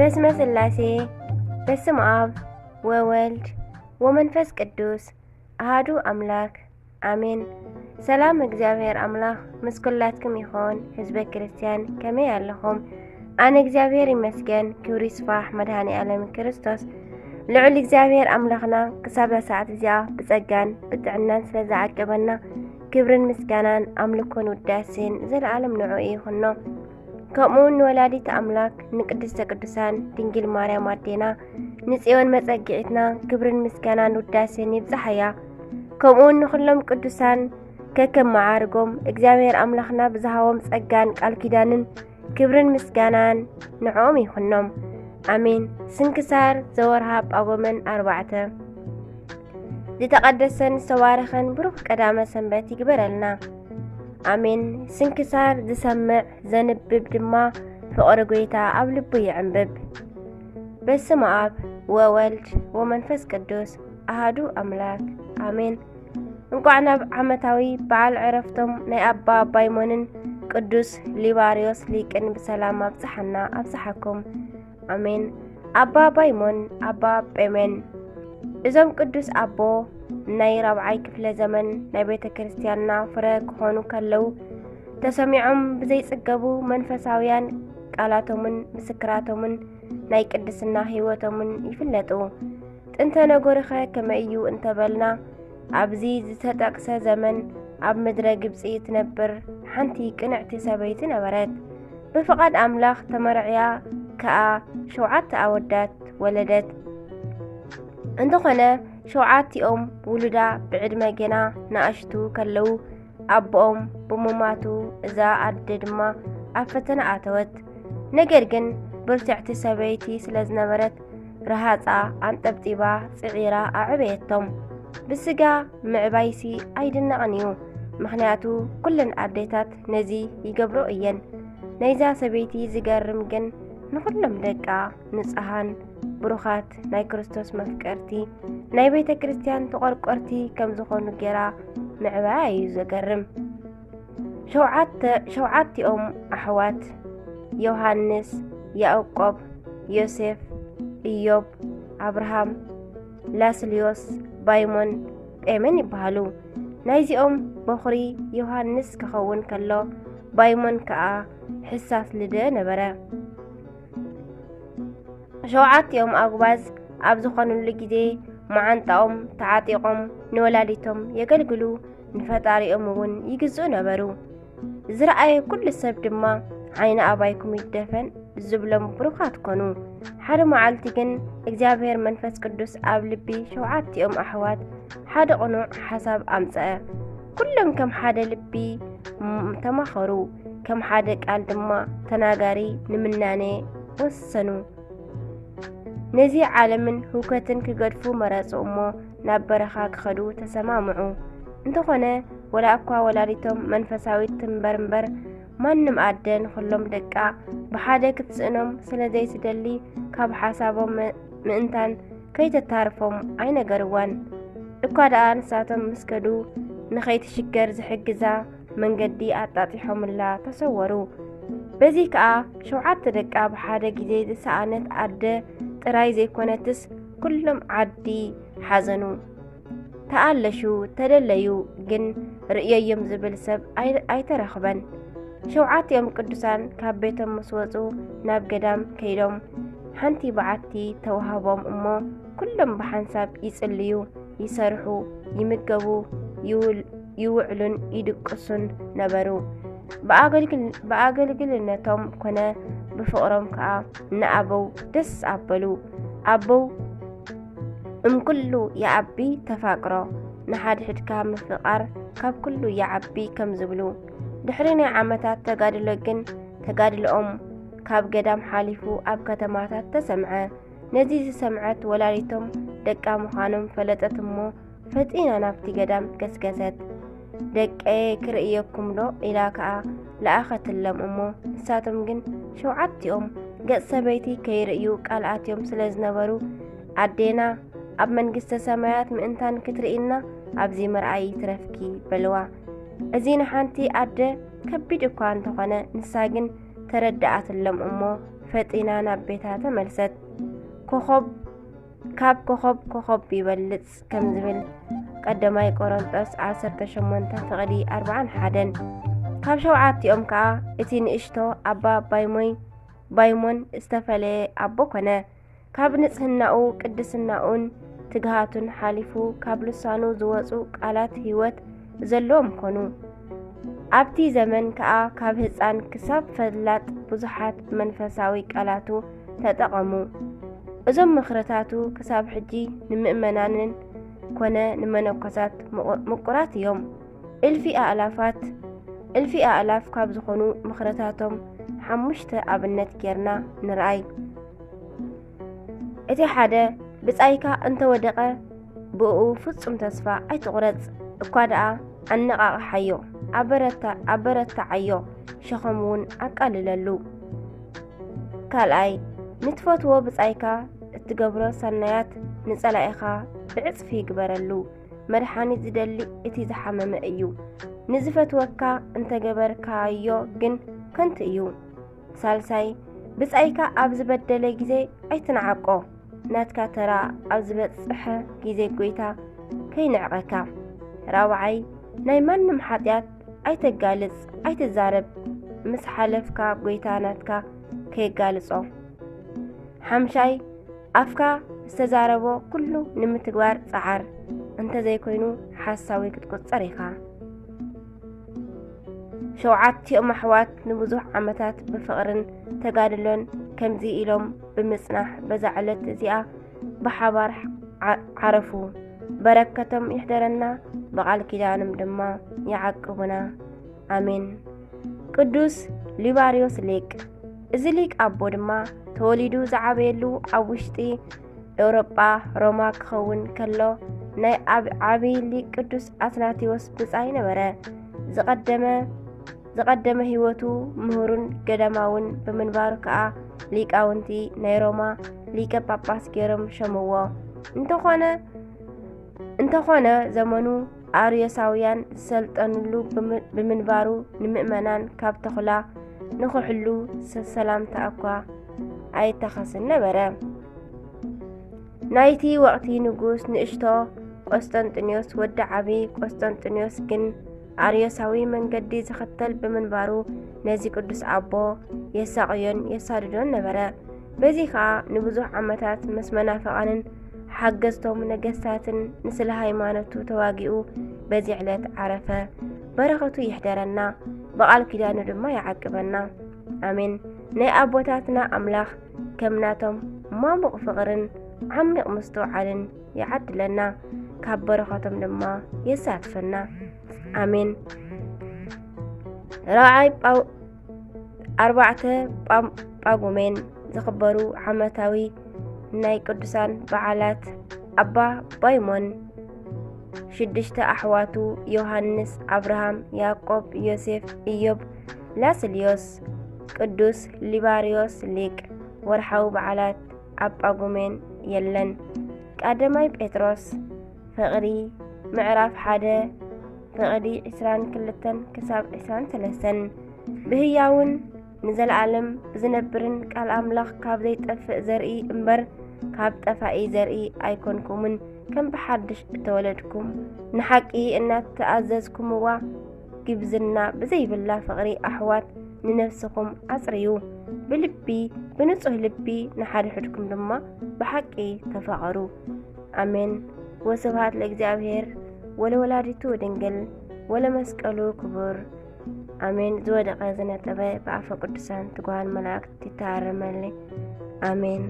በስመ ስላሴ፣ በስም ኣብ ወወልድ ወመንፈስ ቅዱስ ኣሃዱ ኣምላክ ኣሜን። ሰላም እግዚኣብሔር ኣምላክ ምስ ኩላትኩም ይኾን። ህዝበ ክርስትያን ከመይ ኣለኹም? ኣነ እግዚኣብሔር ይመስገን፣ ክብሪ ይስፋሕ መድኃኔ ዓለም ክርስቶስ። ልዑል እግዚኣብሔር ኣምላኽና ክሳብ እዛ ሰዓት እዚኣ ብጸጋን ብጥዕናን ስለ ዝዓቀበና ክብርን ምስጋናን ኣምልኮን ውዳሴን ዘለዓለም ንዕኡ ይኹኖ። ከምኡውን ንወላዲት ኣምላክ ንቅድስተ ቅዱሳን ድንግል ማርያም ኣዴና ንጽዮን መጸግዒትና ክብርን ምስጋናን ውዳሴን ይብጻሓያ። ከምኡውን ንኹሎም ቅዱሳን ከከም መዓርጎም እግዚኣብሔር ኣምላኽና ብዝሃቦም ጸጋን ቃል ኪዳንን ክብርን ምስጋናን ንዕኦም ይኹኖም። ኣሜን። ስንክሳር ዘወርሃ ጳጎመን ኣርባዕተ። ዝተቐደሰን ዝተባረኸን ብሩኽ ቀዳመ ሰንበት ይግበረልና። ኣሜን። ስንክሳር ዝሰምዕ ዘንብብ ድማ ፍቕሪ ጐይታ ኣብ ልቡ ይዕንብብ። በስመ ኣብ ወወልድ ወመንፈስ ቅዱስ ኣሃዱ ኣምላክ ኣሜን። እንቋዕ ናብ ዓመታዊ በዓል ዕረፍቶም ናይ ኣባ ባይሞንን ቅዱስ ሊባርዮስ ሊቅን ብሰላም ኣብጽሓና ኣብጽሓኩም። ኣሜን። ኣባ ባይሞን፣ ኣባ ጴሜን። እዞም ቅዱስ ኣቦ ናይ ራብዓይ ክፍለ ዘመን ናይ ቤተ ክርስቲያንና ፍረ ክኾኑ ከለዉ ተሰሚዖም ብዘይጽገቡ መንፈሳውያን ቃላቶምን ምስክራቶምን ናይ ቅድስና ሕይወቶምን ይፍለጡ። ጥንተ ነገሩኸ ከመይ እዩ እንተበልና፣ ኣብዚ ዝተጠቅሰ ዘመን ኣብ ምድረ ግብጺ ትነብር ሓንቲ ቅንዕቲ ሰበይቲ ነበረት። ብፍቓድ ኣምላኽ ተመርዕያ ከኣ ሸውዓተ ኣወዳት ወለደት። እንተኾነ ሸውዓቲኦም ውሉዳ ብዕድመ ገና ንኣሽቱ ከለዉ ኣቦኦም ብምማቱ እዛ ኣደ ድማ ኣብ ፈተና ኣተወት። ነገር ግን ብርትዕቲ ሰበይቲ ስለ ዝነበረት ረሃጻ ኣንጠብጢባ ጽዒራ ኣዕበየቶም። ብስጋ ምዕባይሲ ኣይድነቕን እዩ፣ ምኽንያቱ ኩለን ኣዴታት ነዚ ይገብሮ እየን። ናይዛ ሰበይቲ ዝገርም ግን ንኹሎም ደቃ ንጹሃን ብሩኻት ናይ ክርስቶስ መፍቀርቲ ናይ ቤተ ክርስቲያን ተቖርቆርቲ ከም ዝኾኑ ጌራ ምዕባያ እዩ ዘገርም። ሸውዓተ ሸውዓቲኦም ኣሕዋት ዮሃንስ፣ ያዕቆብ፣ ዮሴፍ፣ ኢዮብ፣ ኣብርሃም፣ ላስልዮስ፣ ባይሞን፣ ጴመን ይበሃሉ። ናይዚኦም በኹሪ ዮሃንስ ክኸውን ከሎ ባይሞን ከኣ ሕሳስ ልደ ነበረ። ሸውዓቲኦም ኣጉባዝ ኣብ ዝኾኑሉ ግዜ መዓንጣኦም ተዓጢቖም ንወላዲቶም የገልግሉ፣ ንፈጣሪኦም እውን ይግዝኡ ነበሩ። ዝረኣየ ኩሉ ሰብ ድማ ዓይኒ ኣባይኩም ይደፈን ዝብሎም ብሩኻት ኮኑ። ሓደ መዓልቲ ግን እግዚኣብሔር መንፈስ ቅዱስ ኣብ ልቢ ሸውዓቲኦም ኣሕዋት ሓደ ቅኑዕ ሓሳብ ኣምጸአ። ኩሎም ከም ሓደ ልቢ ተማኸሩ፣ ከም ሓደ ቃል ድማ ተናጋሪ ንምናኔ ወሰኑ። ነዚ ዓለምን ህውከትን ክገድፉ መረጹ እሞ ናብ በረኻ ክኸዱ ተሰማምዑ። እንተኾነ ወላ እኳ ወላዲቶም መንፈሳዊት ትንበር እምበር ማንም ኣደ ንኹሎም ደቃ ብሓደ ክትስእኖም ስለ ዘይትደሊ ካብ ሓሳቦም ምእንታን ከይተታርፎም ኣይነገርዋን። እኳ ደኣ ንሳቶም ምስ ከዱ ንኸይትሽገር ዝሕግዛ መንገዲ ኣጣጢሖምላ ተሰወሩ። በዚ ከኣ ሸውዓተ ደቃ ብሓደ ግዜ ዝሰኣነት ኣደ ጥራይ ዘይኮነትስ ኩሎም ዓዲ ሓዘኑ። ተኣለሹ፣ ተደለዩ፣ ግን ርእየዮም ዝብል ሰብ ኣይ-፣ ኣይተረኽበን። ሸውዓቲኦም ቅዱሳን ካብ ቤቶም ምስ ወጹ ናብ ገዳም ከይዶም ሓንቲ በዓቲ ተዋህቦም እሞ ኩሎም ብሓንሳብ ይጽልዩ፣ ይሰርሑ፣ ይምገቡ፣ ይውል-፣ ይውዕሉን ይድቅሱን ነበሩ። ብኣገልግል-፣ ብኣገልግልነቶም ኮነ ብፍቕሮም ከኣ ንኣበው ደስ ኣበሉ። ኣበው እምኩሉ ይዓቢ ተፋቅሮ፣ ንሓድሕድካ ምፍቓር ካብ ኩሉ ይዓቢ ከም ዝብሉ። ድሕሪ ናይ ዓመታት ተጋድሎ ግን ተጋድሎኦም ካብ ገዳም ሓሊፉ ኣብ ከተማታት ተሰምዐ። ነዚ ዝሰምዐት ወላዲቶም ደቃ ምዃኖም ፈለጠት እሞ ፈጢና ናብቲ ገዳም ገስገሰት። "ደቀየ ክርእየኩም ዶ?" ኢላ ከኣ ለኣኸትሎም እሞ ንሳቶም ግን ሸውዓቲኦም ገጽ ሰበይቲ ከይርእዩ ቃል ኣትዮም ስለ ዝነበሩ፣ "ኣዴና ኣብ መንግስተ ሰማያት ምእንታን ክትርእይና ኣብዚ ምርኣይ ይትረፍኪ" በልዋ። እዚ ንሓንቲ ኣደ ከቢድ እኳ እንተኾነ ንሳ ግን ተረድኣትሎም እሞ ፈጢና ናብ ቤታ ተመልሰት። ኮኸብ ካብ ኮኸብ ኮኸብ ይበልጽ ከም ዝብል ቀዳማይ ቆሮንጦስ ዓሰርተ ሸሞንተ ፍቕዲ ኣርባዓን ሓደን። ካብ ሸውዓቲኦም ከኣ እቲ ንእሽቶ ኣባ ባይሞይ ባይሞን ዝተፈለየ ኣቦ ኮነ። ካብ ንጽህናኡ ቅድስናኡን ትግሃቱን ሓሊፉ ካብ ልሳኑ ዝወጹ ቃላት ህይወት ዘለዎም ኮኑ። ኣብቲ ዘመን ከኣ ካብ ህጻን ክሳብ ፈላጥ ብዙሓት መንፈሳዊ ቃላቱ ተጠቐሙ። እዞም ምኽርታቱ ክሳብ ሕጂ ንምእመናንን ኮነ ንመነኮሳት ምቑ- ምቁራት እዮም። እልፊ ኣእላፋት እልፊ ኣእላፍ ካብ ዝኾኑ ምኽርታቶም ሓሙሽተ ኣብነት ጌርና ንርኣይ። እቲ ሓደ፣ ብጻይካ እንተወደቐ ብእኡ ፍጹም ተስፋ ኣይትቑረጽ፣ እኳ ደኣ ኣነቓቕሓዮ፣ ኣበረታ ኣበረታዓዮ፣ ሸኸም እውን ኣቃልለሉ። ካልኣይ፣ ንትፈትዎ ብጻይካ እትገብሮ ሰናያት ንጸላኢኻ ብዕጽፊ ይግበረሉ። መድሓኒት ዝደሊ እቲ ዝሓመመ እዩ። ንዝፈትወካ እንተገበርካዮ ግን ከንቱ እዩ። ሳልሳይ፣ ብጻይካ ኣብ ዝበደለ ግዜ ኣይትንዓቆ። ናትካ ተራ ኣብ ዝበጽሐ ግዜ ጎይታ ከይንዕቐካ። ራብዓይ፣ ናይ ማንም ሓጢኣት ኣይተጋልጽ፣ ኣይትዛረብ። ምስ ሓለፍካ ጎይታ ናትካ ከየጋልጾ። ሓምሻይ፣ ኣፍካ ዝተዛረቦ ኩሉ ንምትግባር ጸዓር፣ እንተዘይኮይኑ ሓሳዊ ክትቁጸር ኢኻ። ሸውዓቲኦም ኣሕዋት ንብዙሕ ዓመታት ብፍቕርን ተጋድሎን ከምዚ ኢሎም ብምጽናሕ፣ በዛ ዕለት እዚኣ ብሓባር ዓ- ዓረፉ። በረከቶም ይሕደረና፣ ብቓል ኪዳኖም ድማ ይዓቅቡና። ኣሜን። ቅዱስ ሊባርዮስ ሊቅ። እዚ ሊቅ ኣቦ ድማ ተወሊዱ ዝዓበየሉ ኣብ ውሽጢ ኤውሮጳ ሮማ ክኸውን ከሎ፣ ናይ ኣብ ዓቢ ሊቅ ቅዱስ ኣትናቴዎስ ብጻይ ነበረ። ዝቐደመ ዝቐደመ ህይወቱ ምሁርን ገዳማውን ብምንባሩ ከኣ ሊቃውንቲ ናይ ሮማ ሊቀ ጳጳስ ገይሮም ሸምዎ። እንተኾነ እንተኾነ ዘመኑ ኣርዮሳውያን ዝሰልጠንሉ ብም- ብምንባሩ፣ ንምእመናን ካብ ተኹላ ንኽሕሉ ሰ- ሰላምታ እኳ ኣይተኸስን ነበረ። ናይቲ ወቕቲ ንጉስ ንእሽቶ ቆስጠንጢኖስ ወዲ ዓቢ ቆስጠንጢኖስ ግን ኣርዮሳዊ መንገዲ ዝኽተል ብምንባሩ፣ ነዚ ቅዱስ ኣቦ የሳቕዮን የሳድዶን ነበረ። በዚ ኸኣ ንብዙሕ ዓመታት ምስ መናፍቓንን ሓገዝቶም ነገስታትን ንስለ ሃይማኖቱ ተዋጊኡ በዚ ዕለት ዓረፈ። በረኸቱ ይሕደረና፣ ብቓል ኪዳኑ ድማ ይዓቅበና። ኣሜን። ናይ ኣቦታትና ኣምላኽ ከም ናቶም ማሙቕ ፍቕርን ዓሚቕ ምስትውዓልን ይዓድለና፣ ካብ በረኸቶም ድማ የሳትፈና። ኣሜን። ራብዓይ ጳው- ኣርባዕተ ጳም- ጳጉሜን ዝኽበሩ ዓመታዊ ናይ ቅዱሳን በዓላት ኣባ ባይሞን፣ ሽዱሽተ ኣሕዋቱ ዮሃንስ፣ ኣብርሃም፣ ያዕቆብ፣ ዮሴፍ፣ ኢዮብ፣ ላስልዮስ፣ ቅዱስ ሊባርዮስ ሊቅ። ወርሓዊ በዓላት ኣብ ጳጉሜን የለን። ቀዳማይ ጴጥሮስ ፍቕሪ ምዕራፍ ሓደ ፍቕዲ ዕስራን ክልተን ክሳብ ዕስራን ሰለስተን። ብህያውን ንዘለኣለም ብዝነብርን ቃል ኣምላኽ ካብ ዘይጠፍእ ዘርኢ እምበር ካብ ጠፋኢ ዘርኢ ኣይኮንኩምን፣ ከም ብሓድሽ እተወለድኩም ንሓቂ እናተኣዘዝኩምዋ ግብዝና ብዘይብላ ፍቕሪ ኣሕዋት ንነፍስኹም ኣጽርዩ። ብልቢ ብንጹህ ልቢ ንሓድሕድኩም ድማ ብሓቂ ተፋቐሩ። ኣሜን። ወስብሐት ለእግዚኣብሔር ወለወላዲቱ ድንግል ወለመስቀሉ ክቡር። ኣሜን። ዝወደቐ ዝነጠበ ብኣፈ ቅዱሳን ትጉሃን መላእክት ይተኣረመለይ። ኣሜን።